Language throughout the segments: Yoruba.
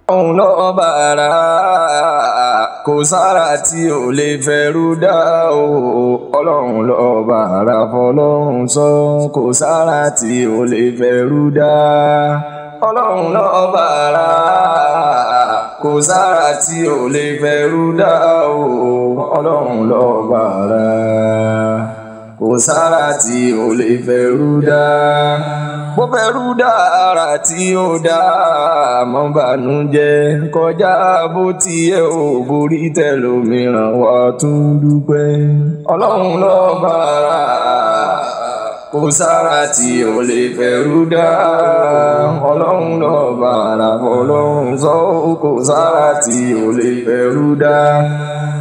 Ọlọ́run lọ́ba ara kò sára tí ò lè fẹ́rú dá o. Ọlọ́run lọ́ba ara fọlọ́run sọ kò sára tí ò lè fẹ́rú dá. Ọlọ́run lọ́ba ara kò sára tí ò lè fẹ́rú dá o. Ọlọ́run lọ́ba ara kò sára tí ò lè fẹ́rú dá. Bó fẹ́rú dá ara tí ó dá mọ́ bànújẹ́ kọjá bó tiẹ̀ ò borí tẹlòmíràn wà tún dúpẹ́. Ọlọ́run lọ́ba ara kò sára tí ò lè fẹ́rú dá. Ọlọ́run lọ́ba ara fọlọ́run sọ kò sára tí ò lè fẹ́rú dá.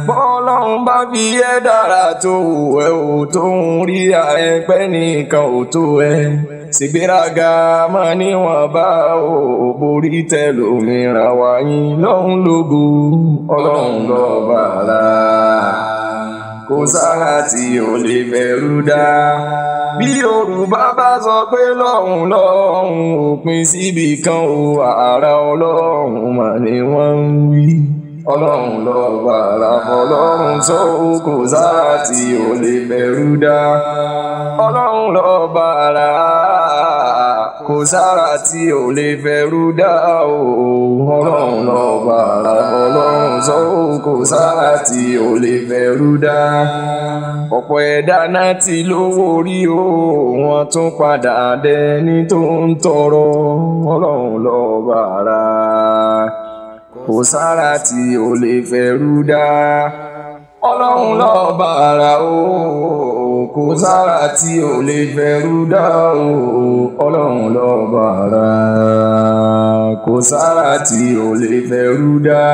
Bọ́lọ́run bá fi ẹ́ dára tó ẹ ò tó ń rí àìpẹ́ nìkan ò tó ẹ. Ṣègbéraga máa níwọ̀n bá ò borí tẹlòmíràn wáyé lọ́hún lógo. Ọlọ́run lọ́ba ara kò sára tí ò lè fẹ́rú dá. Bí Yorùbá bá sọ pé lọ́hùn lọ́hùn òpin síbi kan ò ara Ọlọ́run mà ní wọ́n ń wí. Ọlọ́run lọ́ba ara fọlọ́run sọ kò sára tí ò lè fẹ́rú dá. Ọlọ́run lọ́ba ara kò sára tí ò lè fẹ́rú dá o. Ọlọ́run lọ́ba ara fọlọ́run sọ kò sára tí ò lè fẹ́rú dá. Ọ̀pọ̀ ẹ̀dá náà ti lówó rí o, wọ́n tún padà dẹni tó ń tọrọ. Ọlọ́run lọ́ba ara kò sára tí ò lè fẹ́rú dá. Ọlọ́run lọ́ba ara o, kò sára tí ò lè fẹ́rú dá o. Ọlọ́run lọ́ba ara kò sára tí ò lè fẹ́rú dá.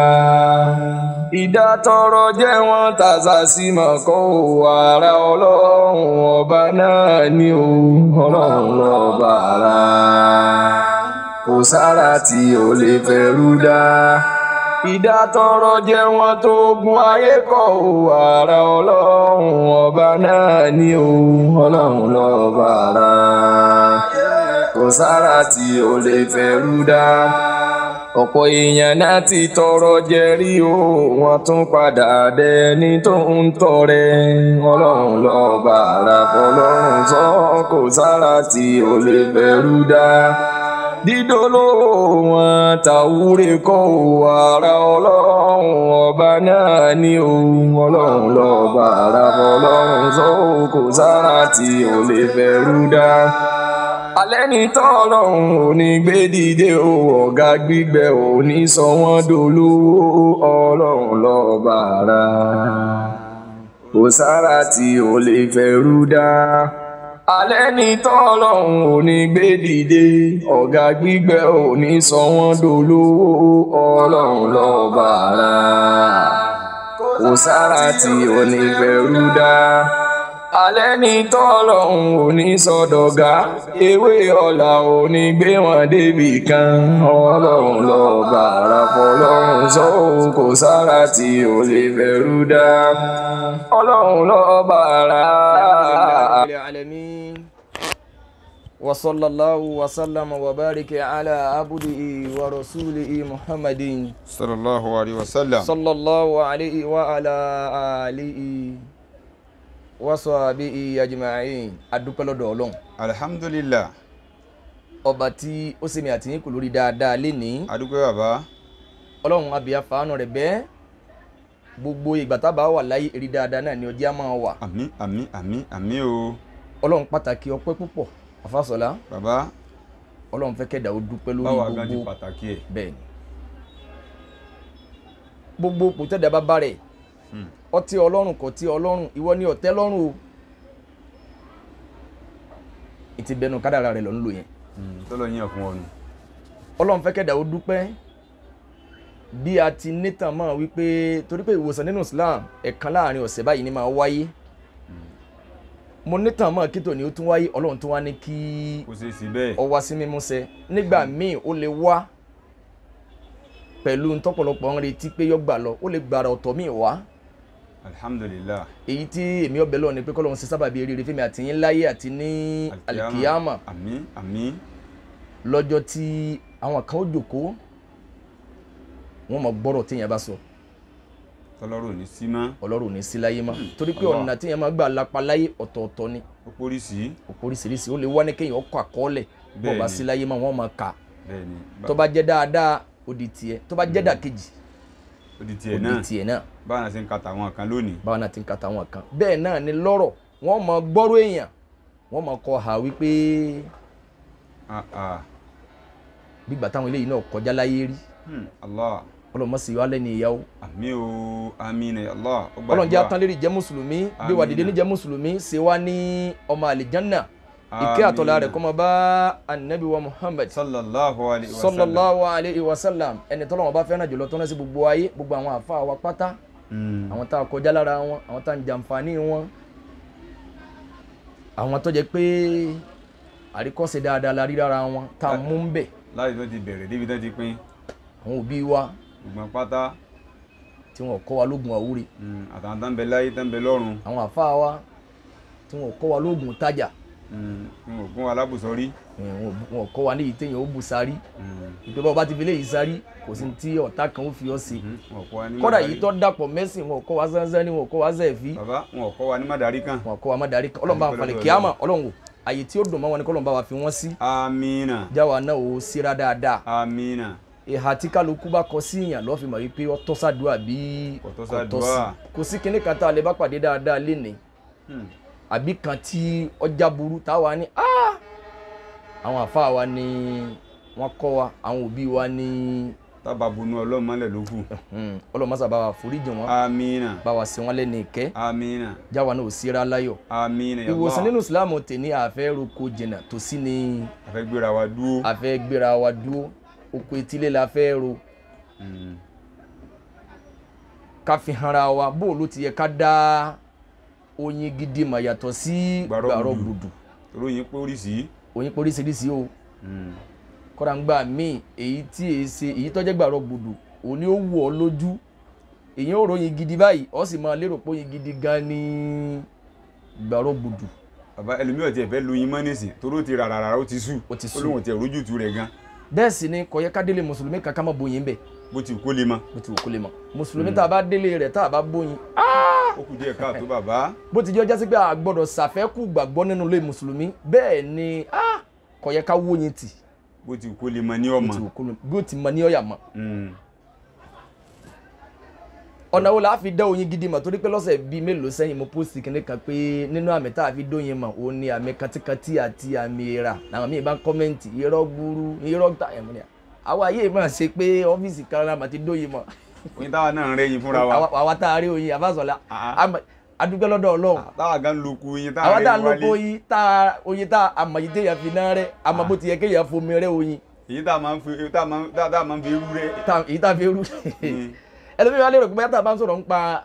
Ìdátọrọ jẹ́ wọ́n tàṣà sí mọ̀kọ́ ò ara Ọlọ́run ọba náà ni o. Ọlọ́run lọ́ba ara kò sára tí ò lè fẹ́rú dá. Ìdátọrọ jẹ́ wọ́n tó gun ayé kọ́ ò ara Ọlọ́run ọba náà ni o. Ọlọ́run lọ́ba ara kò sára tí ò lè fẹ́rú dá. Ọ̀pọ̀ èèyàn náà ti tọrọ jẹ rí o, wọ́n tún padà dẹni tó ń tọrẹ. Ọlọ́run lọ́ba ara fọlọ́run sọ kò sára tí ò lè fẹ́rú dá. Dídólówó wọn tàwúre kọ́ ò ara Ọlọ́run ọba náà ni o. Ọlọ́run lọ́ba ara fọlọ́run sọ kò sára tí ò lè fẹ́rú dá. Alẹ́ ní tọ́lọ́run ò ní gbé dìde o, ọ̀gá gbígbẹ ò ní sọ wọ́n dolówó. Ọlọ́run lọ́ba ara kò sára tí ò lè fẹ́rú dá. Alẹ́ ní tọ́lọ́run ò ní gbé dìde, ọ̀gá gbígbẹ ò ní sọ wọ́n dolówó. Ọlọ́run lọ́ba ara kò sára tí ò ní fẹ́rú dá. Alẹ́ ní tọ́lọ́run ò ní sọdọ̀gá, ewé ọ̀la ò ní gbé wọn débì kan. Ọlọ́run lọ́ba ara fọlọ́run sọ kò sára tí ò lè fẹ́rú dá. Ọlọ́run lọ́ba ara. Wa sallallahu wa sallama wa barika ala abdihi wa rasulihi Muhammadin sallallahu alayhi wa sallam. Sallallahu alayhi wa ala alihi wa sahbihi ajma'in. Adúpẹ́ lọ́dọ̀ Ọlọ́run. Alhamdulillah. Ọba tí ó ṣe mi àti yín kò lórí dáadáa lénìí. Adúpẹ́ bàbá. Ọlọ́run abìyá fàánù rẹ̀ bẹ́ẹ̀. Gbogbo ìgbà tá bá wà láyé èrè dáadáa náà ni ọjọ́ á máa wà. Àmín àmín àmín àmín o. Ọlọ́run pàtàkì ọpẹ́ púpọ̀ Àfàsọ́lá. Bàbá. Ọlọ́run fẹ́ kẹ́dà ó dúpẹ́ lórí gbogbo. Báwa gan ti pàtàkì ẹ̀. Bẹ́ẹ̀ ni. Gbogbo kò tẹ́dà bá bá rẹ̀. Ọtí Ọlọ́run kò tí Ọlọ́run ìwọ ni ọ̀tẹ́ lọ́rùn o. Ìtì bẹnu kádàrá rẹ̀ lọ ń lò yẹn. Tọ́lọ́ yín ọ̀fun ọ̀nù. Ọlọ́run fẹ́ kẹ́dà ó dúpẹ́ bí a ti nítàn mọ́ wípé torí pé ìwòsàn nínú Islam ẹ̀kan láàrin ọ̀sẹ̀ báyìí ni máa wáyé. Mo nítàn mọ́ kí tòní ó tún wáyé. Ọlọ́run tún wá ní kí ó wá sí mímúṣẹ. Nígbà míì ó lè wá pẹ̀lú ntọ́pọ̀lọpọ̀ ń retí pé yọ gbà lọ, ó lè gbàrà ọ̀tọ̀ míì wá. Alhamdulillah. Èyí tí èmi ọbẹ̀ lọ ni pé kọ́lọ́run ṣe sábàbí eré fẹ́mi àti yín láyé àti ní alikiyama. Àmín àmín. Lọ́jọ́ tí àwọn kan ó jókòó Wọ́n máa gbọ́rọ̀ téèyàn bá sọ. Tọ́lọ́rọ̀ ní sí mọ́. Ọlọ́rọ̀ ní sí láyé mọ́. Torí pé ọ̀nà téèyàn máa gbà lápá láyé ọ̀tọ̀ọ̀tọ̀ ni. Ó póríṣi. Ó póríṣiríṣi. Ó lè wá ní kéèyàn kọ àkọọ́lẹ̀. Bó bá sí láyé mọ́ wọ́n máa kà. Bẹ́ẹ̀ni. Tó bá jẹ́ dáadáa ó di tiẹ̀. Tó bá jẹ́ dàkejì ó di tiẹ̀ náà. Ó di tiẹ̀ náà. Báwa náà ti ń ka tàwọn kan lónìí. Báwa náà ti ń ka tàwọn kan. Bẹ́ẹ̀ náà ni lọ́rọ̀ wọ́n máa gbọ́rọ̀ èèyàn wọ́n máa kọ hà wípé gbígbà táwọn eléyìí náà kọjá láyé rí. Allah. Ọlọ́run sì wá lẹ́ni ìyàwó. Àmín o, àmín ya Allah. Ọlọ́run jẹ́ atán lérí jẹ́ mùsùlùmí bí wà dìde ní jẹ́ mùsùlùmí ṣe wá ní ọmọ àlìjánà. Ìkẹ́ àtọ̀lá rẹ̀ kó máa bá anabi wa Muhammad sallallahu alayhi wa sallam. Sallallahu alayhi wa sallam. Ẹni tọ́lọ́run bá fẹ́ràn jùlọ tọ́ná sí gbogbo ayé gbogbo àwọn àfa wa pátá. Àwọn tá a kọjá lára wọn, àwọn tá a ń jàǹfààní wọn. Àwọn tó jẹ́ pé àríkọ́ṣe dáadáa la rí lára wọn tá a mú ń bẹ̀. Láti tó ti bẹ̀rẹ̀ débi tó ti pín. Àwọn òbí wa. Gbọ̀n pátá. Tí wọn kọ́ wa lóògùn àwúre. Àtàwọn tó ń bẹ láyé tó ń bẹ lọ́run. Àwọn àfa wa tí wọn kọ́ wa lóògùn tajà. Wọn ò gún wa lábùsọ̀rí. Wọn kọ́ wa níyì téèyàn ó bù sárí. Ìpè bá ti fi léyìí sárí kò sí tí ọ̀tá kan ó fi ọ́ sí. Kódà yìí tó dàpọ̀ mẹ́sìn wọn kọ́ wa sánsán ni wọn kọ́ wa zẹ̀fí. Bàbá wọn kọ́ wa ní mádàrí kan. Wọn kọ́ wa mádàrí kan. Ọlọ́run bá wọn falẹ̀ kíámà Ọlọ́run wò àyè tí ó dùn mọ́ wọn ni kọ́lọ́run bá wa fi wọ́n sí. Àmín. Jáwa náà ó síra dáadáa. Àmín. Ìhà tí kálukú bá kọ sí ìyàn lọ́ọ́ fi mọ̀ wípé ó tọ́ sádùá bí kò tọ́ sí. Kò sí kinní kan tá a lè bá pàdé dáadáa lénìí. Àbí kan tí ọjà burú táwa ní àwọn àfáà wa ni wọ́n kọ́ wa àwọn òbí wa ní. Tábà bunú Ọlọ́run mọ́lẹ̀ ló kù. Ọlọ́run má sábà wa foríjì wọn. Àmín. Bá wa ṣe wọ́n lẹ́ni ìkẹ́. Àmín. Jáwa náà ò síra láyọ̀. Àmín. Ìwòsàn nínú Ìsìlámù tèmi àfẹ́ roko jìnnà tòsí ni. Àfẹ́ gbéra wa dúró. Àfẹ́ gbéra wa dúró. Oko etílé la fẹ́ ro. Ká fi hanra wa bó ló ti yẹ ká dá oyin gidi mà yàtọ̀ sí gbàrọ̀ gbùdù. Oyin pé oríṣi. Oyin pé oríṣiríṣi o. Kọ́ra ń gbà míì èyí tí èyí ṣe èyí tó jẹ́ gbàrọ̀ gbùdù òní ó wù ọ́ lójú. Èyí ò ròyìn gidi báyìí ó sì máa lérò pé oyin gidi gan ni gbàrọ̀ gbùdù. Bàbá ẹlòmíràn tiẹ̀ fẹ́ lu oyin mọ́ nísìn torí ó ti rà rà ó ti sú. Ó ti sú. Olóhùn tiẹ̀ rójútu rẹ̀ gan. Bẹ́ẹ̀ sì ni kò yẹ ká délé mùsùlùmí kankan má bóyin bẹ́ẹ̀. Bó ti kó lè mọ. Bó ti kó lè mọ. Mùsùlùmí tá a bá délé rẹ̀ tá a bá bóyin. Ó kù díẹ̀ káàtó bàbá. Bó ti jẹ́ ọjà sí pé a gbọ́dọ̀ ṣàfẹ́kù gbàgbọ́ nínú ilé mùsùlùmí bẹ́ẹ̀ ni kò yẹ ká wóyin tì. Bó ti kó lè mọ ní ọmọ. Bó ti mọ ní ọ̀yà mọ. Ọ̀nà wo la fi dá oyin gidi mọ̀ torí pé lọ́sẹ̀ bíi mélòó sẹ́yìn mo post kinní kan pé nínú àmì tá a fi dóyin mọ̀ òun ni àmì katikati àti àmì èèrà làwọn míì bá ń kọ́mẹ́ǹtì irọ́ gbúrú irọ́ ta ẹ̀mú ni àwa ayé máa ṣe pé ọ́fíìsì kan la mà ti dóyin mọ̀. Oyin táwa náà ń rẹ́yìn fúnra wa. Àwa tá a rí oyin àbáṣọlá adúgbò lọ́dọ̀ Ọlọ́run. Táwa gan lóko oyin tá a rẹ́ wálé. Àwa tá a lóko oyin tá oyin tá a mọ̀ yìí téèyàn fi náà rẹ́ àmọ́ bó ti yẹ kéèyàn fomi rẹ́ oyin. Èyí tá a máa ń fi irú rẹ́. Èyí tá a fi irú. Ẹlòmíì wá lérò pé bóyá tá a bá ń sọ̀rọ̀ ń pa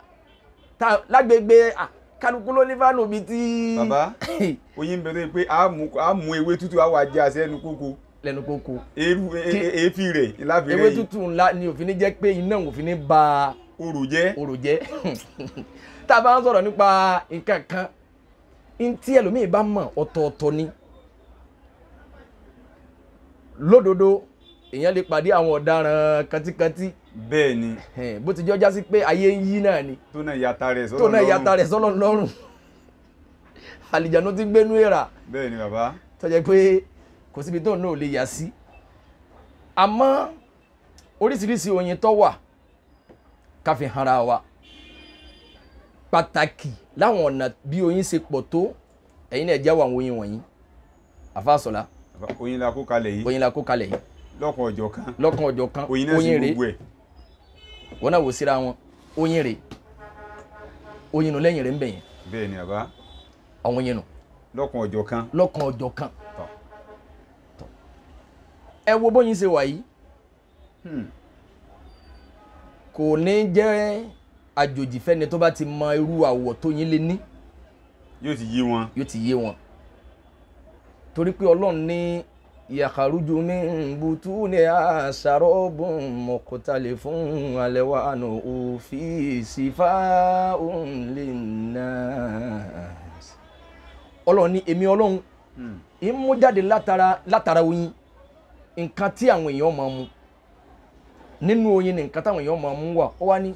lágbègbè kálukú ló ní fánù bíi tí. Bàbá oyin ń bẹ tó pé a mú ewé tútù á wà jẹ àṣẹ ẹnu kókó. Lẹ́nu kókó. Èéfì rẹ̀ láfi rẹ̀ yìí. Ewé tútù ńlá ni òfin ní jẹ́ pé iná òfin ní ba orò jẹ́. Orò jẹ́. Tá a bá ń sọ̀rọ̀ nípa nǹkan kan ntí ẹlòmíì bá mọ̀ ọ̀tọ̀ọ̀tọ̀ ni. Lódodo èèyàn lè pàdé àwọn ọ̀daràn kantíkantí. Bẹ́ẹ̀ ni. Bó ti jọ já sí pé ayé ń yí náà ni. Tó náà yàtà rẹ̀ sọ́lọ́ lọ́rùn. Tó náà yàtà rẹ̀ sọ́lọ́ lọ́rùn. Àlìjánu ti gbénú èèrà. Bẹ́ẹ̀ ni bàbá. Tó jẹ́ pé kò síbi tó náà lè yà sí. Àmọ́ oríṣiríṣi oyin tó wà ká fi hanra wa. Pàtàkì láwọn ọ̀nà bí oyin ṣe pọ̀ tó ẹ̀yin náà jáwọ́ àwọn oyin wọ̀nyí. Àfáàsọ̀lá. Oyin la kó kalẹ̀ yìí. Oyin la kó kalẹ̀ yìí. Lọ́kàn ọjọ́ kan. Lọ́kàn ọjọ́ kan. Oyin náà sì gbogbo ẹ̀. Wọ́n náà wò síra wọn oyin rè oyin nù lẹ́yìn rẹ̀ ń bẹ̀ yẹn. Bẹ́ẹ̀ ni bàbá. Àwọn oyin nù. Lọ́kàn ọjọ́ kan. Lọ́kàn ọjọ́ kan. Ẹ wo bóyin ṣe wà yìí. Kò ní jẹ́ àjòjì fẹ́ni tó bá ti mọ irú àwọ̀ tóyin lè ní. Yóò ti yé wọn. Yóò ti yé wọn. Torí pé Ọlọ́run ní yàkàrújú min butuniha sharabun mukhtalifun alwanuhu fihi shifaa'un linnas. Ọlọ́run ní èmi Ọlọ́run ń mú jáde látara oyin nǹkan tí àwọn èèyàn máa mu. Nínú oyin ní nǹkan táwọn èèyàn máa mú wà. Ó wá ní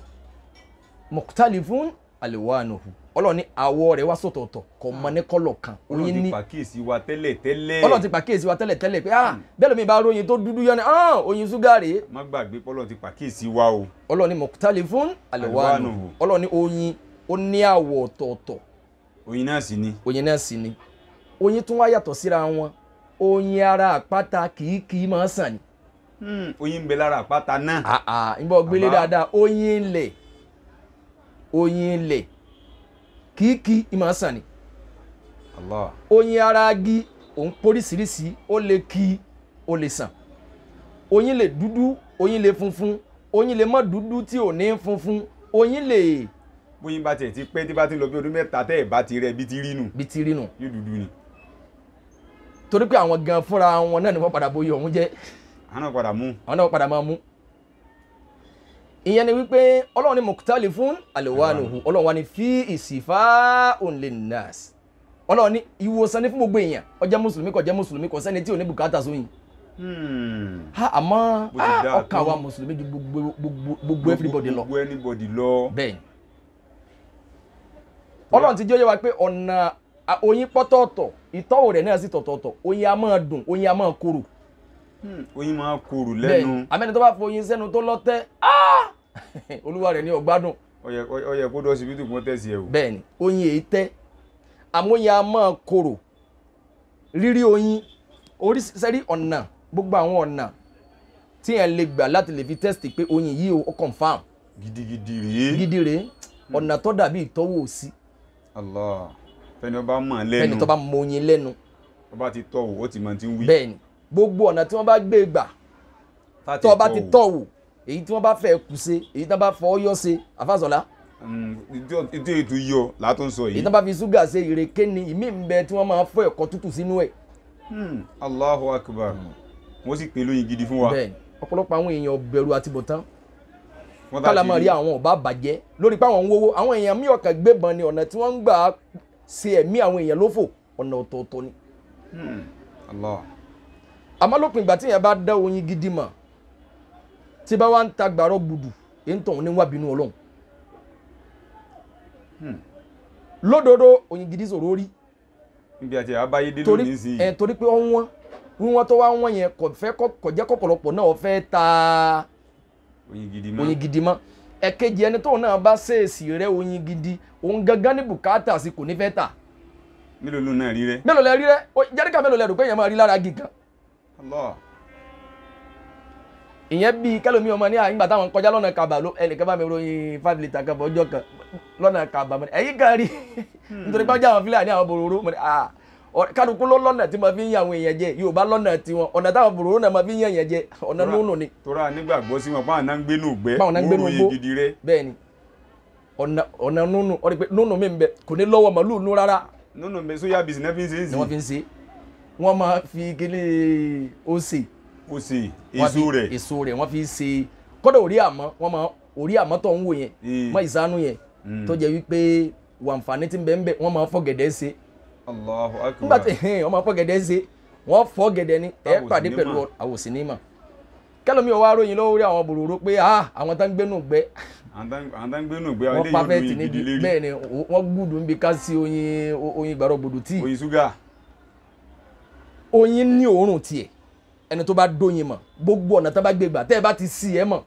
mukhtalifun alwanuhu. Ọlọ́run ní àwọ̀ rẹ̀ wá sọ̀tọ̀ọ̀tọ̀, kò mọ ní kọ́lọ̀ kan. Ọlọ́run ti pàkíyèsí wa tẹ́lẹ̀ tẹ́lẹ̀. Ọlọ́run ti pàkíyèsí wa tẹ́lẹ̀ tẹ́lẹ̀ pé bẹ́ẹ̀ lómi bá róyin tó dúdú yọ ni oyin ṣúgà rèé. Má gbàgbé pọ́lọ́run ti pàkíyèsí wa o. Ọlọ́run ní mukhtalifun alwanuhu. Ọlọ́run ní oyin ó ní àwọ̀ ọ̀tọ̀ọ̀tọ̀. Oyin náà sì ni. Oyin náà sì ni. Oyin tún wá yàtọ̀ síra wọn. Oyin ara àpáta kìí máa sàn ni. Oyin ń bẹ lára àpáta náà. Ìbọn gbélé dáadáa. Oyin ilẹ̀, oyin ilẹ̀ kìí máa sàn ni. Allah. Oyin ara agi òun póríṣiríṣi, ó lè kí, ó lè sàn. Oyin lè dúdú, oyin lè funfun, oyin lè má dúdú tí ò ní funfun, oyin lè. Bóyin bá tiẹ̀ ti pẹ́ tí bá ti lọ bí ọdún mẹ́ta tẹ́ ẹ̀ bá ti rẹ bí ti rí nù. Bí ti rí nù. Yóò dúdú ni. Torí pé àwọn gan fúnra wọn náà ni wọ́n padà bóyá òun jẹ́. Àwọn náà padà mú. Àwọn náà padà máa mú. Ìyẹn ni wípé Ọlọ́run ní mukhtalifun alwanuhu. Ọlọ́run wa ní fi shifa'un linnas. Ọlọ́run ní ìwòsàn ní fún gbogbo èèyàn. Ó jẹ́ mùsùlùmí kò jẹ́ mùsùlùmí, kò sẹ́ni tí ò ní bùkátà sóyin. Àmọ́ ọkàn àwa mùsùlùmí ju gbogbo everybody lọ. Gbogbo anybody lọ. Bẹ́ẹ̀ Ọlọ́run ti jẹ́ ó yé wa pé ọ̀nà oyin pọ́tọ̀ọ̀tọ̀, ìtọ́wò rẹ̀ náà sì tọ̀tọ̀ọ̀tọ̀. Oyin a máa dùn, oyin a máa korò. Oyin máa korò lẹ́nu. Àmẹ́ni tó bá fọ oyin sẹ́nu tó lọ́tẹ́, olúwa rẹ̀ ní ọ̀gbádùn. Ó yẹ kó dọ́ síbítù kó tẹ̀sí ẹ̀ o. Bẹ́ẹ̀ni, oyin èyí tẹ́, àmọ́ oyin a máa korò. Rírí oyin, oríṣiríṣi ọ̀nà, gbogbo àwọn ọ̀nà tí ẹ̀ lè gbà láti lè fi tẹ́sítì pé oyin yìí ó confirm. Gidigidi rèé. Gidi rèé, ọ̀nà tó dàbí ìtọ́wò sí. Allah. Fẹ́ni ó bá mọ̀ lẹ́nu. Fẹ́ni tó bá mọ oyin lẹ́nu. Ó bá ti tọ́wò, ó ti mọ tí ń wí. Bẹ́ẹ̀ni, gbogbo ọ̀nà tí wọ́n bá gbé gbà, tó bá ti tọ́wò, èyí tí wọ́n bá fẹ́ kù ṣe, èyí tí wọ́n bá fọ ọyọ́ ṣe, àfàsọ̀lá. Ètò ètò yọ látó ń sọ yìí. Èyí tí wọ́n bá fi ṣúgà ṣe, ìrèké ni, ìmí ń bẹ tí wọ́n máa fọ ẹ̀kọ́ tútù sínú ẹ̀. Allahu Akbar. Wọ́n sì pè lóyin gidi fún wa. Bẹ́ẹ̀ni, ọ̀pọ̀lọpọ̀ àwọn èèyàn bẹ̀rù àtibọ̀tán. Kálá máa rí àwọn ọba bàjẹ́ lórí pé àwọn ń wówó, àwọn èèyàn mí ọ̀kàn gbébọn ni ọ̀nà tí wọ́n ń gbà ṣe ẹ̀mí àwọn èèyàn lófò, ọ̀nà ọ̀tọ̀ọ̀tọ̀ ni. Allah. Àmọ́ lópin ìgbà tí èèyàn bá dá oyin gidi mọ̀, tí bá wá ń ta gbàrọ̀ gbùdù, èyí ń tọ̀hún ní wá bínú Ọlọ́run. Lódodo oyin gidi ṣòro rí. Níbi àti àbáyé dé lónìí sí. Torí pé ọ̀wọ́n wíwọ́n tó wá wọ́n yẹn kò fẹ́ kò jẹ́ kọ̀pọ̀lọpọ̀ náà fẹ́ ta oyin gidi mọ́. Ẹ̀kejì ẹni tóun náà bá ṣèèsì rẹ oyin gidi, òun gangan ní bùkátà sí kò ní fẹ́ tà. Mélòó ló náà rí rẹ? Mélòó lẹ rí rẹ? Jẹ́ríkà mélòó lẹ rò pé èèyàn máa rí lára igi kan? Allah. Ìyẹn bíi kẹlòmí ọmọ ní àyìnbá táwọn kọjá lọ́nà kàbà ló ẹnìkan bá mi ròyìn 5 litre kan bọ̀ ọjọ́ kan lọ́nà kàbà mọ́ ẹ̀yìn kan rí nítorí pé ọjà àwọn Fúlàní àwọn bòròró mọ́ kálukú ló lọ́nà tí mo fi ń yan àwọn èèyàn jẹ, Yorùbá lọ́nà tiwọn, ọ̀nà táwọn bòròró náà mo fi ń yan èèyàn jẹ, ọ̀nà núnú ni. Tora nígbàgbọ́ sí wọn báwọn náà ń gbénú gbẹ́, wọ́n gidi rẹ. Bẹ́ẹ̀ni, ọ̀nà núnú, ọ̀rẹ́ pé núnú mi ń bẹ kò ní lọ́wọ́ màlúù nú rárá. Núnú mi sóyà bìsì náà fi ń ṣe é sí. Ni wọ́n fi ń ṣe, wọ́n máa fi kíní ọ̀sẹ̀. Ọ̀sẹ̀ èso rẹ̀. Èso rẹ̀ wọ́n fi ṣe kọ́dọ̀ orí àmọ́, wọ́n máa orí àmọ́ tó ń wò yẹn, mọ́ ìsánú yẹn, tó jẹ́ wípé wàǹfààní tí ń bẹ ń bẹ, wọ́n máa fọ́ gẹ̀dẹ̀ ṣe. Allahu Akbar. Nígbà tí wọ́n máa fọ́ gẹ̀dẹ̀ ṣe, wọ́n fọ́ gẹ̀dẹ̀ ni ẹ pàdé pẹ̀lú àwòsí ní mà. Kẹ́lómi ọwọ́ aróyin lórí àwọn bòròró pé àwọn tá ń gbénú gbẹ́. Àwọn tá ń gbénú gbẹ́, àwọn eléyìí lóyin gidi lérí. Bẹ́ẹ̀ ni wọ́n gbúdùn níbi ká sí oyin oyin gbàrọ̀ gbòdò tíì. Oyin ṣúgà. Oyin ní òórùn tiẹ̀, ẹni tó bá dóyin mọ̀, gbogbo ọ̀nà tó bá gbé gbà tẹ́ ẹ bá ti sí ẹ mọ̀.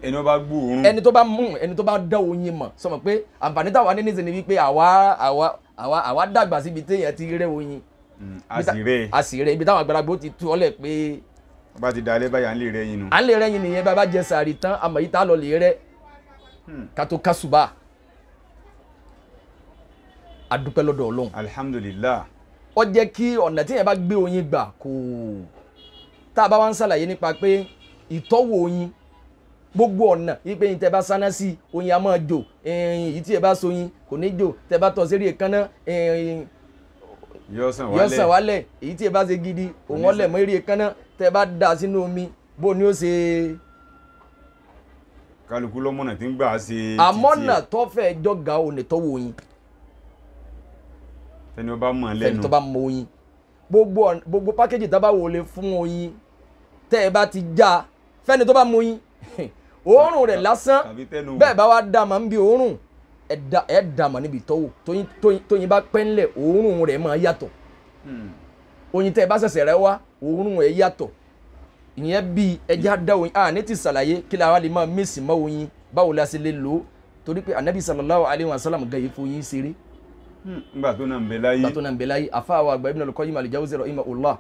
Ẹni tó bá gbóòórùn. Ẹni tó bá mú, ẹni tó bá dá oyin mọ̀, sọ mọ̀ pé àǹfààní táwa ní nísìnyí wípé àwa dàgbà síbi téèyàn ti rẹ́ oyin. A sì rẹ́ ibi táwọn àgbàlagbà ti tú ọlẹ̀ pé. Bá ti dalẹ̀ báyà ń lè rẹ́ yín nu. À ń lè rẹ́ yín nìyẹn, bá bá jẹ sàárì tán, àmọ́ yìí tá a lọ lè rẹ́ ká tó kásùbà. A dúpẹ́ lọ́dọ̀ Ọlọ́run. Alhamdulillah. Ó jẹ́ kí ọ̀nà tí èèyàn bá gbé oyin gbà kò tá a bá wá ń ṣàlàyé nípa pé ìtọ́wò oyin gbogbo ọ̀nà wípé yín tẹ́ bá sáná sí oyin a máa jò, èyí tí ẹ bá soyin kò ní jò, tẹ́ bá tọ́ sérí èékánná yóò sàn wálẹ̀, èyí tí ẹ bá ṣe gidi òun ọ̀lẹ̀ mọ́ eré èékánná, tẹ́ bá dà sínú omi bó ni ó ṣe. Kálukú lọ́mọ̀nà tí ń gbà ṣe títí ẹ̀. Àmọ́nà tó fẹ́ jọ̀gá òní tọ́wọ́ oyin. Fẹ́ni ó bá mọ̀ lẹ́nu. Fẹ́ni tó bá mọ oyin. Gbogbo pákéjì tá a bá wò lè fún oyin tẹ́ ẹ bá ti já Fẹ́ni tó bá mu oyin òórùn rẹ̀ lásán bẹ́ẹ̀ bá wá dá ma ń bi òórùn ẹ̀ dá ma níbi ìtọ́wò tóyin bá pẹ́ ńlẹ̀ òórùn rẹ̀ máa yàtọ̀. Oyin tẹ́ ẹ bá ṣẹ̀ṣẹ̀ rẹ wá òórùn ẹ̀ yàtọ̀. Ìyẹn bí ẹja dá oyin a ní ti ṣàlàyé kí la wá lè máa mísì mọ́ oyin báwo la ṣe lè lò ó torí pé anabi sallallahu alayhi wa sallam gan yìí foyin ṣeré. Ngbà tó náà ń bẹ láyé. Ngbà tó náà ń bẹ láyé àfáà àgbà Ibn al-Qayyim al-Jawzi rahimahullah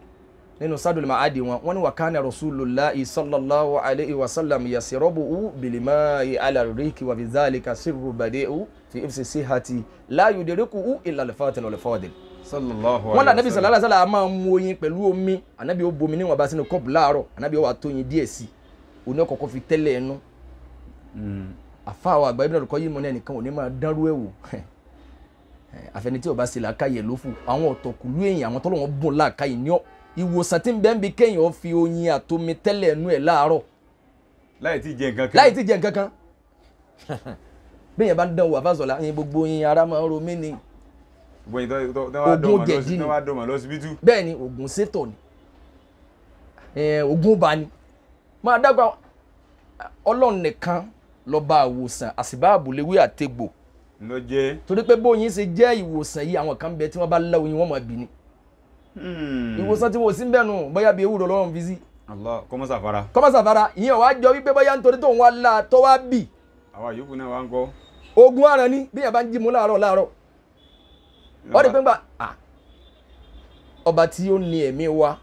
nínú Zadul Ma'adi wọn wọ́n ní wa kana rasulullahi sallallahu alayhi wa sallam yasrabu bil-ma'i ala ar-riqi wa bidhalika sirru badi'u fi hifzi sihhati la yudrikuhu illa al-fatin wal-fadil. Sallallahu wọ́n lànàbí sallallahu alayhi wa sallam máa mu oyin pẹ̀lú omi ànábì ó bomi níwọ̀n bá sínú kọ́ọ̀bù láàárọ̀ ànábì ó wà tóyin díẹ̀ sí i òní ọkọ̀ọ̀kọ̀ fi tẹ́lẹ̀ ẹnu. Àfáà àgbà Ibn al-Qayyim ní ẹnìkan ò ní máa dánrú ẹ̀ wò àfẹni tí ó bá ṣe làákàyè ló fò àwọn ọ̀tọ̀kùlú èèyàn àwọn tọ́lọ́wọ́n bùn làákàyè ní ìwòsàn tí ń bẹ ń bi kéèyàn fi oyin àtomi tẹ́lẹ̀ ẹnu ẹ̀ láàárọ̀ láì tí jẹ nǹkan kan láì tí jẹ nǹkan kan bí èèyàn bá ń dánwò àfàsọ̀lá ẹyin gbogbo oyin ara máa ń ro mí ni ogun jẹ̀dí ni bẹ́ẹ̀ ni ogun sétọ̀ ni ogun bá ni máa dágbà Ọlọ́run nìkan lọ́ba àwòsàn àsìbáàbò léwé àtegbò ló jẹ́ torí pé bóyin ṣe jẹ́ ìwòsàn yìí àwọn kan bẹ tí wọ́n bá lá oyin wọ́n máa bì ní. Ìwòsàn tí wọ́n sì ń bẹ̀nu bóyá bí ewúro lọ́rùn fi sí. Allah kọ́mọ́sàfara. Kọ́mọ́sàfara ìyẹn wàá jọ wípé bóyá nítorí tóun wá la tó wá bì. Àwa yòókù náà wá ń kọ́. Ogun aràn ni bí yẹn bá ń jí mu láàárọ̀ láàárọ̀. Ó rí pé ńgbà ọba tí ó ní ẹ̀mí wa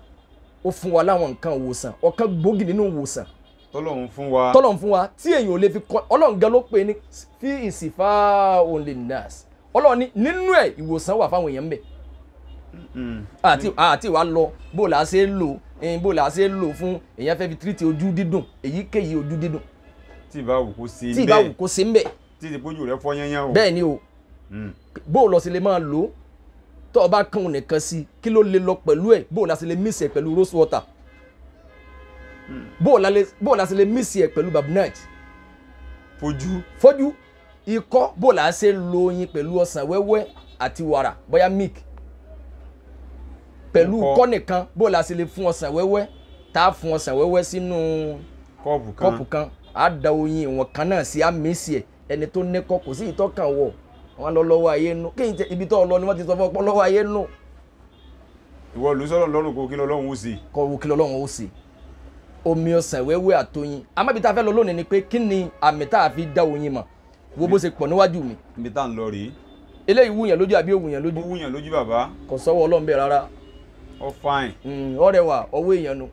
ó fún wa láwọn nǹkan ìwòsàn ọ̀kan gbòógì nínú ìwòsàn tọ́lọ́run fún wa tọ́lọ́run fún wa tí èèyàn ò lè fi kọ́ Ọlọ́run gan ló pè ní fi ìsìfà only nurse Ọlọ́run ní nínú ẹ̀ ìwòsàn wà fáwọn èèyàn ń bẹ̀. Àti wàá lọ bó la ṣe lò bó la ṣe lò fún èèyàn fẹ́ fi tírìtì ojú dídùn èyíkéyìí ojú dídùn. Tí ìbá wù kó ṣe ń bẹ̀ tí ìbá wù kó ṣe ń bẹ̀. Tí ìdìbòjú rẹ fọ́ yányán o. Bẹ́ẹ̀ ni o bó lọ sí lè máa lò tó o bá kàn ún nìkan sí kí ló lè lọ pẹ̀lú ẹ̀ bó la ṣe lè mísì ẹ̀ pẹ̀lú rose water bó la ṣe lè mísì ẹ̀ pẹ̀lú babinaj fojú fojú ikọ́ bó la ṣe lo oyin pẹ̀lú ọsàn wẹ́wẹ́ àti wàrà bóyá milk pẹ̀lú ikọ́ nìkan bó la ṣe lè fún ọsàn wẹ́wẹ́ tá a fún ọsàn wẹ́wẹ́ sínú kọ́ọ̀pù kan á da oyin ìwọ̀n kan náà sí á mísì ẹ̀ ẹni tó ní kọ́ kò sí ìtọ́kàn wọ̀ wọn lọ lọ́wọ́ ayé nù kí n tẹ ibi tó lọ ni wọ́n ti sọ fún ọpọ lọ́wọ́ ayé nù. Ìwọ ló sọ̀rọ̀ lọ́rùn kó kí lọ́lọ́run ó ṣe. Kó wo kí lọ́lọ́run ó ṣe omi ọsàn wẹ́wẹ́ àtoyin amábi tá a fẹ́ lọ lónìí ni pé kí ni àmì tá a fi dá oyin mọ̀ wo bó ṣe pọ̀ níwájú mi. Ibi tá à ń lọ rèé. Eléyìí wúyàn lójú àbí òwúyàn lójú. Ó wúyàn lójú bàbá. Kò sọ́wọ́ Ọlọ́run bẹ́ẹ̀ rárá. Ó fine. Ọ̀rẹ́ wa ọwọ́ èèyàn nu.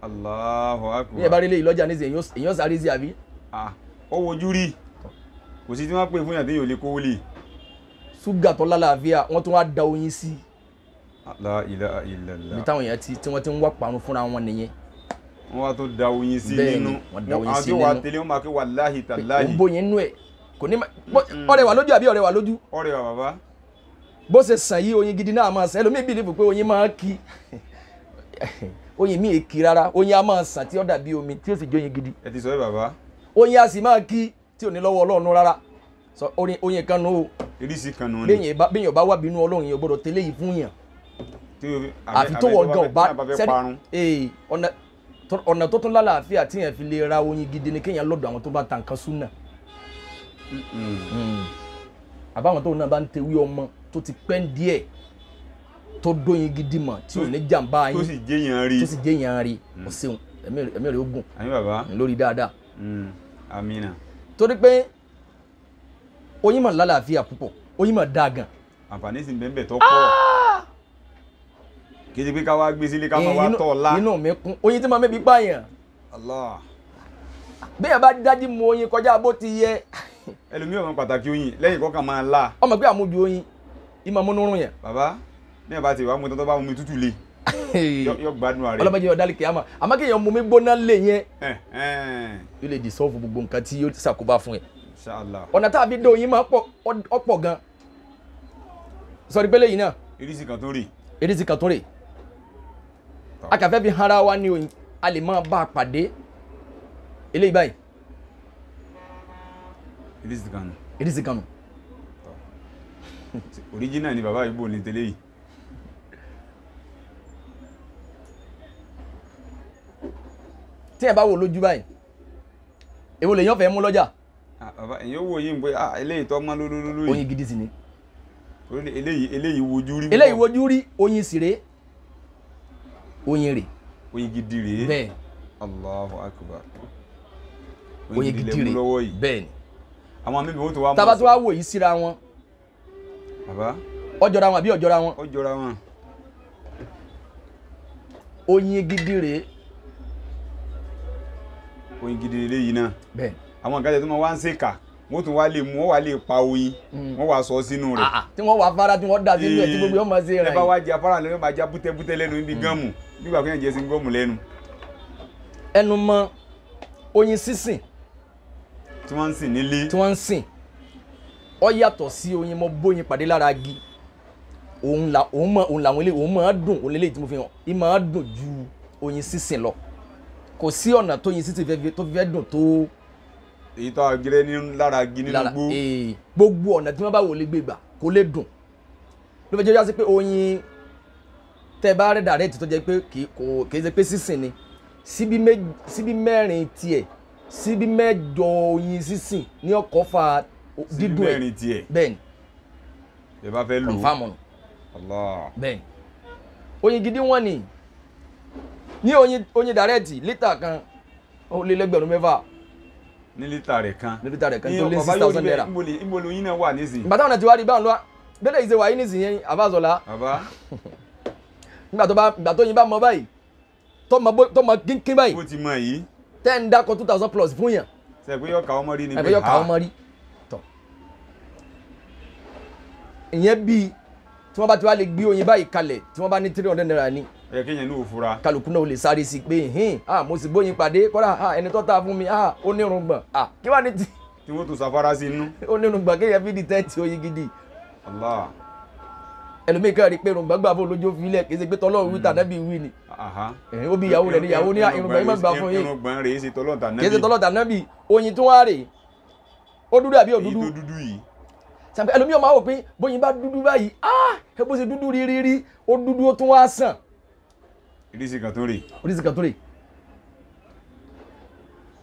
Allahu akbar. Bí ẹ bá rí eléyìí lọ́jà nísìnyí èèyàn sáré sí àbí. Ó wojú rí kò sí tí wọ́n pè fún yàn tí yóò lè kówó lè. Ṣúgà tó lálàáfíà wọ́n tún wá da oyin sí. La ilaha illallah. Ibi táwọn èèyàn tí wọ́n ti ń wá parun fúnra wọn nìyẹn. Wọ́n wá tó da oyin sí nínú àwọn tí wàá tẹ̀lé wọn máa kí wàláhì tàláhì. Ó ń bóyin nínú ẹ̀ kò ní ọ̀rẹ́ wa lójú àbí ọ̀rẹ́ wa lójú. Ọ̀rẹ́ wa bàbá. Bó ṣe sàn yí oyin gidi náà máa sàn ẹlòmíì bìlífù pé oyin máa kí oyin míì kí rárá oyin á máa sàn tí ó dàbí omi tí ó sì jẹ́ oyin gidi. Ẹ ti sọ ẹ bàbá. Oyin á sì máa kí tí ò ní lọ́wọ́ Ọlọ́run rárá sọ oyin kan nù o. Oríṣi kan nù ni. Béèyàn bá wà bínú Ọlọ́run yẹn gbọ́dọ̀ tẹ́lẹ̀ yìí fún yàn. Àfi tó wọ gan ọba sẹ́ni ọ̀nà tó tún lálàáfíà tí yẹn fi lè ra oyin gidi ni kéèyàn lọ́dọ̀ àwọn tó bá ta nǹkan súnà. Àbáwọn tó náà bá ń tewí ọmọ tó ti pẹ́ díẹ̀ tó dóyin gidi mọ̀ tí ò ní jàǹbá yín tó sì jẹ́yàn rí tó sì jẹ́yàn rí o ṣeun ẹ̀mí rẹ̀ ó gùn lórí dáadáa. Amina. Torí pé oyin mà lálàáfíà púpọ̀ oyin mà dáa gan. Àǹfààní sì ń bẹ́ẹ̀ tó pọ̀ kì í ṣe pé ká wá gbé sílé ká máa wá tọ̀ ọ́ la. Inú mi kún oyin tí màá mẹ́bi pààyàn. Allah. Bẹ́ẹ̀ bá dájú mu oyin kọjá bó ti yẹ. Ẹlòmíràn mọ pàtàkì oyin lẹ́yìn kọ́kàn máa la. Ọmọ pé àmójú oyin ìmọ̀ múnú rún yẹn. Bàbá ní ẹ̀ bá ti wá mu tán tó bá mu mi tútù le yọ gbádùn ààrẹ. Ọlọ́mọdé yọ dálé kìámà àmọ́ kéèyàn mu mi gbóná lé yẹn. Yóò lè dissolve gbogbo nǹkan tí yóò ṣàkóbá fún ẹ. Inshallah. Ọ̀nà tá a fi dé oyin máa pọ̀ ọ̀pọ̀ gan. Sọ̀rí pélé yìí náà. Ìrísí kan tó rè. Ìrísí kan tó rè. A kà fẹ́ fi hanra wa ní oyin a lè máa bá a pàdé eléyìí báyìí. Ìrísí kan nù. Ìrísí kan nù. Original ni bàbá Ìgbò ní tẹ́lẹ̀ yìí. Tí ẹ bá wò lójú báyìí Èwo lèyàn fẹ́ mú lọ́jà. Bàbá èyí ó wò yín pé eléyìí tó mọ́ lólólóló yìí. Oyin gidi sì ni. Eléyìí wojú rí. Eléyìí wojú rí, oyin sì rèé. Oyin rè. Oyin gidi rèé. Bẹ́ẹ̀. Allahu Akbar. Oyin gidi rèé. Bẹ́ẹ̀ ni. Àwọn mímu ó tó wá mọ́. Tábà tó wá wò yìí síra wọn. Bàbá. Ó jọra wọn àbí ó jọra wọn? Ó jọra wọn. Oyin gidi rèé. Oyin gidi eléyìí náà. Bẹ́ẹ̀. Àwọn nǹkan tẹ̀ tó máa wá ń ṣèkà, wọ́n tún wá lè mú, wọ́n wá lè pa oyin, wọ́n wá sọ sínú rẹ̀. Tí wọ́n wá fara tí wọ́n dà sínú ẹ̀ tí gbogbo yóò máa ṣe rẹ̀. Ẹ bá wá jẹ afárá lẹ́nu, máa já bútẹ́bútẹ́ lẹ́nu níbi gọ́ọ̀mù, nígbà kéèyàn jẹ sí gọ́ọ̀mù lẹ́nu. Ẹnu mọ oyin sísìn. Tí wọ́n ń sìn nílé. Tí wọ́n ń sìn. Ó yàtọ̀ sí oyin mọ bóyin pàdé lára igi. Òun làwọn eléyìí, òun máa dùn, òun lélẹ́yìí tí mo fi hàn, ì máa dùn ju oyin sísìn lọ. Kò sí ọ̀nà tó yin sísìn tó fi fẹ́ dùn tó. Èyí tó agirẹ ní lára igi nínú gbó. Gbogbo ọ̀nà tí wọ́n bá wò lè gbé gbà kó lè dùn. Ló fẹ́ jẹ́ yá sí pé oyin tẹ́ bá rẹ̀ dàrẹ́tì tó jẹ́ pé kì í ṣe pé sísìn ni. Síbí mẹ́rin tiẹ̀, síbí mẹ́jọ oyin sísìn ní ọkọ̀ fa dídùn ẹ̀. Síbí mẹ́rin tiẹ̀. Bẹ́ẹ̀ni. Ẹ bá fẹ́ lò ó. Confirm ọ̀nà. Allah. Bẹ́ẹ̀ni. Oyin gidi wọ́n ni. Ní oyin dàrẹ́tì lítà kan ó lé lẹ́gbẹ̀rún 6. Ní lítà rẹ̀ kan. Ní lítà rẹ̀ kan tó lé 6,000 naira. Níbo lóyin náà wà nísìnyí. Ìgbà táwọn náà ti wá rí báwọn lọ́wọ́ bẹ́lẹ̀ ìṣe wàyí nísìnyí Àfàsọ̀lá. Bàbá. Ìgbà tó yin bá mọ báyìí tó mọ kínkín báyìí. Bó ti mọ yìí. Tẹ́ ń dákọ̀ 2,000 plus fún yàn. Ṣé pé yọ ká ọmọ rí ni pé yọ ká ọmọ rí. Tọ̀. Ìyẹn bíi tí wọ́n bá ti wá lè gbé oyin báyìí kalẹ̀ tí wọ́n bá ní 300 naira ni. Ẹ kéèyàn ní òfura. Kálukú náà ó lè sáré sí i pé hìn mo sì bóyin pàdé kọ́dà ẹni tó ta fún mi ó ní irùngbọ̀n kí wàá ní ti. Tí wọ́n tún safara sí inú. Ó ní irùngbọ̀n kéèyàn fi di tẹ́ǹtì oyin gidi. Allah. Ẹlòmíì kan rí i pé irùngbọ̀n gbà fún olójú filẹ̀ kì í ṣe pé tọ́lọ́run wí tànábì wí ni. Ó bí ìyàwó rẹ̀ ní ìyàwó ní irùngbọ̀n yìí má gbà fún yín. Irùngbọ̀n rèé ṣe tọ́lọ́run tànábì. Kì í ṣe tọ́lọ́run tànábì oyin tún wá rèé ó dúdú àbí òdúdú. Èyí tó dúdú yìí. Sàpẹ́ ẹlòmíì ọmọ àwọn òpin bóyin bá dúdú báyìí ẹ bó ṣe dúdú rírí ó dúdú ó tún wá sàn. Oríṣi kan tó rè. Oríṣi kan tó rè.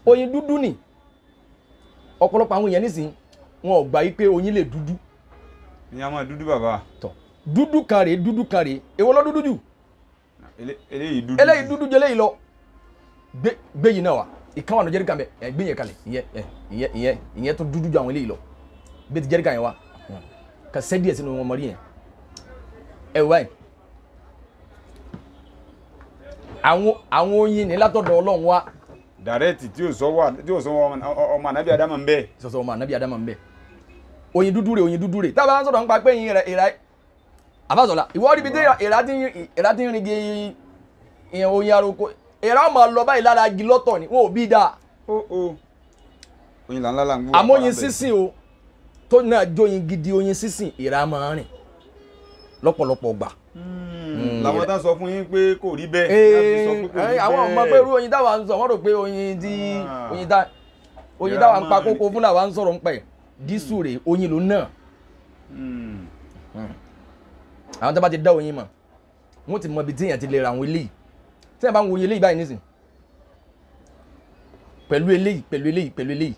Oyin dúdú ni ọ̀pọ̀lọpọ̀ àwọn èèyàn nísìnyí wọn ò gbà yí pé oyin lè dúdú. Ní a máa dúdú bàbá. Tọ dúdú kan rèé dúdú kan rèé èwo ló dúdú jù. Eléyìí dúdú. Eléyìí dúdú ju eléyìí lọ. Gbé yìí náà wá ìkan wà ní jẹ́ríkà mẹ́ ẹ gbé yẹn kalẹ̀ ìyẹn ìyẹn tó dúdú ju àwọn eléyìí lọ. Gbé ti jẹ́ríkà yẹn wá ka sẹ́ díẹ̀ sínú wọn mọ̀rí yẹn ẹ wáyé. Àwọn oyin ní látọ̀dọ̀ Ọlọ́run wá. Dàrẹ́tì tí ò sọ ọmọ ànábì Ádámà ń bẹ. Sọsọ ọmọ ànábì Ádámà ń bẹ. Oyin dúdú rè oyin dúdú rè tábà ń sọ̀rọ̀ nípa pé ìyìn rẹ̀ èèrà Àfàsọ̀lá ìwọ ríbi tí èèrà ti ń rin igi oyin aroko èèrà ọmọ lọ báyìí lára igi lọ́tọ̀ ni wọn ò bí dáa. Oyin là ń lálà ń gbó. Àmọ́ oyin sísìn o tó náà jóyin gidi oyin sísìn èèrà máa ń rìn lọ́pọ̀lọpọ̀ gbà. Làwọn tá sọ fún yín pé kò rí bẹ́ẹ̀. Àwọn ọmọ pé irú oyin táwa ń sọ wọ́n rò pé oyin tí oyin táwa ń pa kókó fún làwa ń sọ̀rọ̀ ń pẹ̀ dísù rè oyin ló náà. Àwọn tó bá ti dá oyin mọ̀ wọ́n ti mọ ibi tí èèyàn ti lè ra àwọn eléyìí tí èèyàn bá ń wo oyin eléyìí báyìí nísìn pẹ̀lú eléyìí pẹ̀lú eléyìí pẹ̀lú eléyìí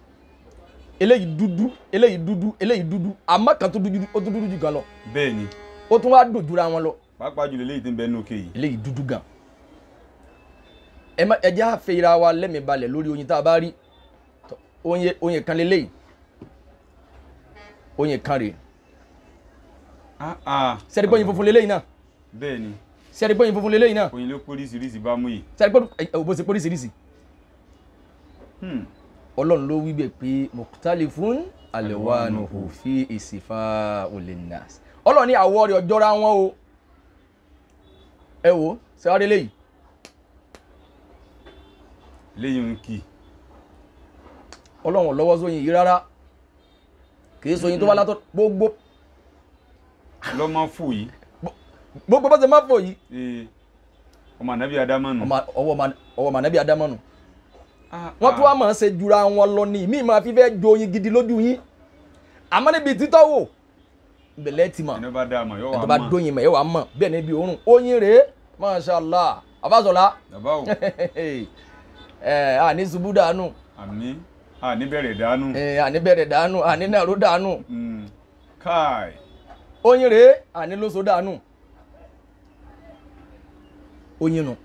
eléyìí dúdú eléyìí dúdú eléyìí dúdú àmọ́ kan tó dúdú ó tún dúdú jù gan lọ. Bẹ́ẹ̀ni. Ó tún wá dùn jura wọn lọ. Pàápàá jùlọ eléyìí tí ń bẹ nínú òkè yìí. Eléyìí dúdú gan. Ẹ jẹ́ á fi ra wa lẹ́mìí balẹ̀ lórí oyin tá a bá rí oyin kan leléyìí oyin kan rèé. Sẹ́ni pé oyin funfun leléyìí náà. Bẹ́ẹ̀ni. Sẹ́ni pé oyin funfun leléyìí náà. Oyin ló póríṣiríṣi bá mú yìí. Sẹ́ni pé bó ṣe póríṣiríṣi. Ọlọ́run ló wí bẹ́ẹ̀ pé mukhtalifun alwanuhu fi isifa'u linnas. Ọlọ́run ní àwọ̀ rẹ̀ ọjọ́ra wọn o. Ẹ wo sẹ́wárí léyìí. Léyìí ń kì. Ọlọ́run lọ́wọ́ sóyin yìí rárá kì í sóyin tó wá látọ̀ gbogbo. Lọ́mọ fò yìí. Gbogbo bó ṣe má fò yìí. Ọmọ ànábì Ádámà nù. Ọwọ́ ọmọ ànábì Ádámà nù. Wọ́n tún wá máa ṣe jura wọn lọ ní ìmí máa fi fẹ́ jo oyin gidi lójú yín àmọ́ níbi títọ́ wò ìbẹ̀lẹ̀ ti mọ̀ ẹni bá dá mọ̀ yóò wá mọ̀ ẹni bá dóyin mọ̀ yóò wá mọ̀ bẹ́ẹ̀ níbi òórùn oyin rèé Masha Allah Àfàsọ̀lá ẹ à ní ṣubú dànù. Àmín. Àní bẹ̀rẹ̀ dànù. Àní bẹ̀rẹ̀ dànù, àní nàró dànù. Káì. Oyin rèé, àní lóso dànù. Oyin nù.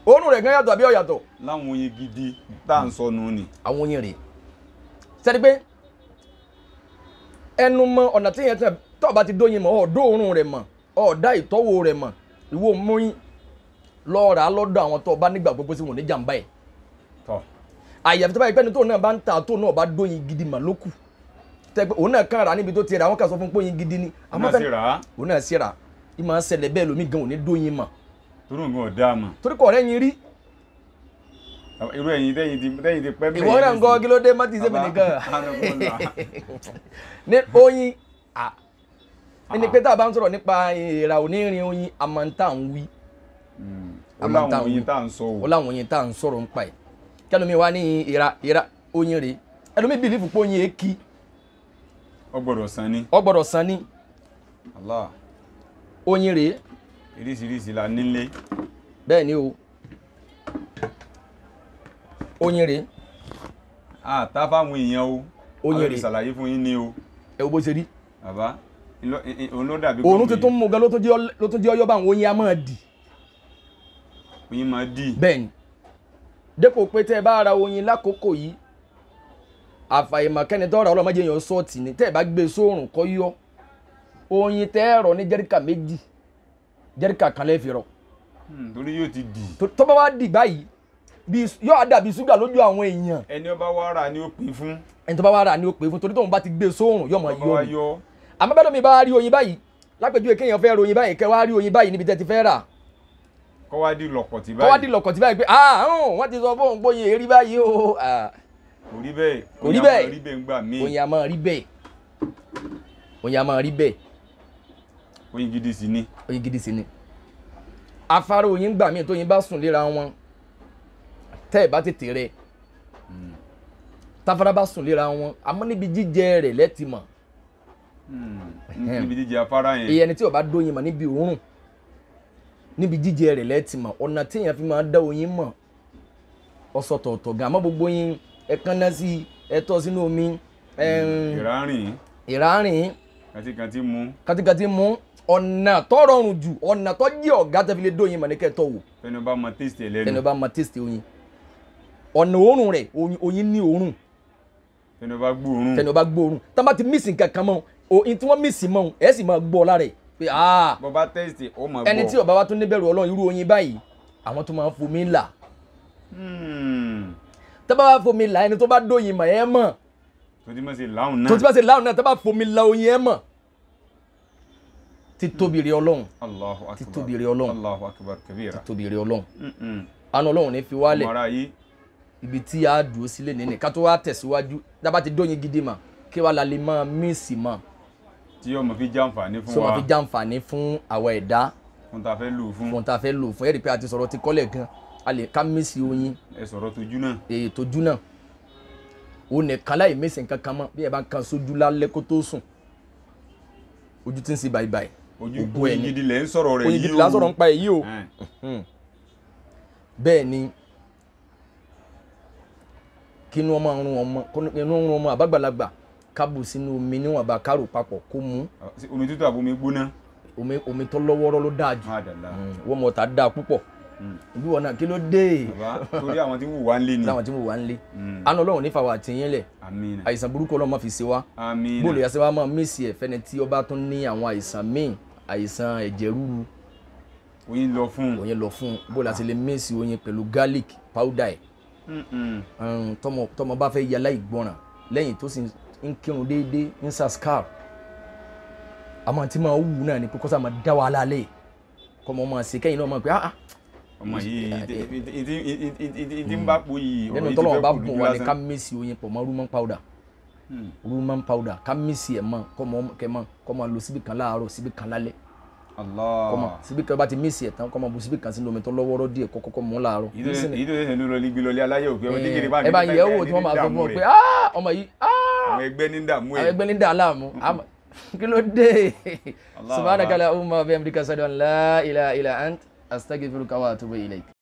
Òórùn rẹ̀ gan yàtọ̀ àbí ó yàtọ̀? Láwọn oyin gidi tá à ń sọ nù ni. Àwọn oyin rèé. Sẹ́ni pé ẹnu mọ ọ̀nà tí yẹn tọ́ bá ti dóyin mọ̀, ọ̀dọ́ òórùn rẹ̀ mọ̀, ọ̀dá ìtọ́wò rẹ̀ mọ̀, ìwọ mọ́yìn lọ́ọ̀rà lọ́dọ̀ àwọn tó bá nígbà gbogbo sí wọn ní jàǹbá ẹ̀. Àyàfi tó bá yẹ pé ẹni tó náà bá ń ta tó náà bá dóyin gidi mà lókù. Tẹ́ pé òun náà kàn rà níbi tó ti rà, àwọn kan sọ fún pé oyin gidi ni. Òun náà sì rà á. Ìmọ̀ ń ṣẹlẹ̀ bẹ́ẹ̀ lómi gan ò ní dóyin mọ̀. Torí nǹkan ọ̀dà mọ̀. Torí kò rẹ́yin rí. Irú ẹ̀yin tẹ́yìn ti pẹ́ bẹ́ẹ̀. Ìwọ náà ń gọ́ kí ló dé mọ́tì sẹ́mi nìkan. Ní oyin ní pé tá a bá ń sọ̀rọ̀ nípa ìrà onírin oyin àmọ́ntà ń wí. Ó láwọn oyin tá à ń sọ o. Ó láwọn oyin tá à ń sọ̀rọ̀ nípa ẹ̀. Kẹ́lómi wá ní ìrà oyin rèé. Ẹlòmí bìlífù pé oyin èkì. Ó gbọ́dọ̀ san ni. Ó gbọ́dọ̀ san ni. Allah. Oyin rèé. Oríṣiríṣi la nílé. Bẹ́ẹ̀ ni o. Oyin rèé. A ta fáwọn èèyàn o. Oyin rèé. A lè ṣàlàyé fún yín ní o. Ẹ wo bó ṣe rí. Bàbá òun ló dàbí. Òórùn tuntun mú gan ló tún jẹ́ ọyọ́ báwọn oyin á máa dì. Oyin máa dì. Bẹ́ẹ̀ ni. Dépò pé tẹ́ ẹ bá ra oyin lákòókò yìí, àfàìmọ̀ kẹ́ni tó ra ọlọ́mọdé yẹn sọ́ọ̀tì ni tẹ́ ẹ bá gbé sóòrùn kọ́ yọ. Oyin tẹ́ ẹ rọ ní jẹ́ríkà méjì, jẹ́ríkà kan lẹ́ fi rọ. Torí yóò ti dì. Tó bá wá dì báyìí, yóò dàbí ṣúgà lójú àwọn èèyàn. Ẹni ó bá wá rà ni ó pè fún. Ẹni tó bá wá rà ni ó pè fún torí tóun bá ti gbé sóòrùn yóò máa yọ ni. Àmọ́ bẹ́ẹ̀ lómi bá rí oyin báyìí, lápèjúwe kéèyàn fẹ́ ro oyin báyìí, kẹ́ wá rí oyin báyìí níbi tẹ́ ti fẹ́ rà. Kọ́ wá di lọ̀kọ̀tì báyìí. Kọ́ wá di lọ̀kọ̀tì báyìí pé wọ́n ti sọ fóun bóyin èrí báyìí o. Kò rí bẹ́ẹ̀. Kò rí bẹ́ẹ̀. Oyin a máa rí bẹ́ẹ̀ ńgbà míì. Oyin a máa rí bẹ́ẹ̀. Oyin a máa rí bẹ́ẹ̀. Oyin gidi sì ni. Oyin gidi sì ni. Afárá oyin gbà míì tóyin bá sùn léra wọn, tẹ́ ẹ̀ bá tètè rẹ. Táfárá bá sùn léra wọn, àmọ́ níbi jíjẹ rẹ̀ lẹ́tì mọ̀. Níbi jíjẹ afárá yẹn. Ìyẹn ni tí o bá dóyin mọ̀ níbi òórùn, níbi jíjẹ rẹ̀ lẹ́tì mọ̀. Ọ̀nà tí èèyàn fi máa dá oyin mọ̀ ọ̀sọ̀tọ̀ọ̀tọ̀ gan. Àmọ́ gbogbo oyin ẹ kánná sí, ẹ tọ́ sínú omi. Ìrárìn. Ìrárìn. Kàtíkàtí mú. Kàtíkàtí mú. Ọ̀nà tó rọrùn jù, ọ̀nà tó jẹ́ ọ̀gá tẹ́ fi lè dóyin mọ̀ ní kẹ́tọ́ wò. Tẹnu bá mọ tẹ́sítì lẹ́nu. Tẹnu bá mọ tẹ́sítì oyin. Ọ̀nà òórùn rẹ̀, oyin ní òórùn. Tẹnu bá gbóòórùn. Tẹnu bá gbóòórùn. Tọ́ bá ti mísì nǹkan kan mọ́, oyin tí wọ́n mísì mọ́, ẹ̀ sì máa gbọ́ lára ẹ̀ pé aaa. Bọ́ bá tẹ́sítì, ó máa gbọ́. Ẹni tí ó bá wá tún níbẹ̀rù Ọlọ́run irú oyin báyìí, àwọn tó máa ń fomi là. Tọ́ bá wá fomi là, ẹni tó bá dóyin mọ̀ ẹ́ mọ̀. Tó ti bá ṣe láwùn náà. Tó ti bá ṣe láwùn náà, tó bá fomi là oyin ẹ́ mọ̀. Títóbi rẹ̀ Ọlọ́run. Allahu akbar. Títóbi rẹ̀ Ọlọ́run. Allahu akbar kabira. Títóbi rẹ̀ Ọlọ́run. Àánú Ọlọ́run ní fi wálẹ̀. Ibi tí a dúró sílẹ̀ nínú ká tó wá tẹ̀síwájú dábàá ti dóyin gidi mà kí wàá la lè máa mísì mọ́. Tí yóò máa fi jàǹfààní fún wa. Tí yóò máa fi jàǹfààní fún àwa ẹ̀dá. Fún ta fẹ́ lò fún. Fún ta fẹ́ lò fún. Ẹ rí i pé a ti sọ̀rọ̀ ti kọ́lẹ̀ gan. A lè ká mísì oyin. Ẹ sọ̀rọ̀ tójú náà. Èyí tójú náà. O nìkan láì mísì nǹkan kan mọ́ bí ẹ bá ń kan sójú lálẹ́ kó tó sùn. Ojú ti ń ṣe báyìí. Ojú oyin gidi lẹ̀ ń sọ̀rọ̀ rẹ̀ yìí o. Oyin gidi là ń sọ̀rọ̀ ń pa èyí o. Bẹ́ẹ̀ ni kínú ọmọ ọrùn ọmọ inú ọrùn ọmọ àbágbàlagbà kábù sínú omi níwọ̀nba kárò papọ̀ kó mú. Omi tútù àbí omi gbóná. Omi tó lọ́wọ́rọ́ ló dáa jù. Wọ́n mọ̀ tá dáa púpọ̀. Ìbí wọn náà kí ló dé. Torí àwọn tí ń wù wá ń lé ni. Láwọn tí ń wù wá ń lé. Àánú Ọlọ́run nífa wà tìyín lẹ̀. Àìsàn burúkú Ọlọ́run má fi ṣe wá. Bóòlù yà sẹ́ wá máa mísì ẹ̀ fẹ́ni tí ó bá tún ní àwọn àìsàn míì, àìsàn ẹ̀jẹ̀ rúru. Oyin lọ fún. Oyin lọ fún. Bóòlù àti lè mísì oyin pẹ̀lú garlic powder ẹ̀. Tọmọ bá fẹ́ yàrá ìgbọràn lẹ́yìn tó sì ń kírun déédéé ń sàskar àmọ́ tí máa wù náà ni pé kọ́sà máa dá wàhálà lẹ̀ kọ́mọ máa ṣe kẹ́yìn náà máa pé ah. Ọmọ yìí ìdí ń bá po yìí ọ̀rọ̀ nínú yìí ti tọ́lọ́wọ́n fẹ́ bá kò bùn lójú wa ni lásán. ká mísì oyin pọ̀ mọ́ rúmọ́ powder. Rúmọ́ powder ká mísì ẹ̀ mọ́ kọ́mọ lọ síbi kan láàárọ̀ síbi kan lálẹ́. Kọ́mọ síbi kan bá ti mísì ẹ̀ tán kọ́mọ bu síbi kan sínú omi tó lọ́wọ́rọ́ díẹ̀ kọ́kọ́ mú láàárọ̀. Èyí tó ṣẹ̀ṣẹ̀ ló lọ gbé lọlé aláyẹ̀ òkè ọmọdé kiri bá ẹ bá yẹ̀ wò tí wọ́n máa sọ fún ọ pé ọmọ yìí àwọn ẹgbẹ́ ní dààmú ẹ̀. Àwọn ẹgbẹ́ ní dààmú kí ló dé. Subhanaka Allahumma wa bihamdika ashhadu an la ilaha illa ant astaghfiruka wa atubu ilayk.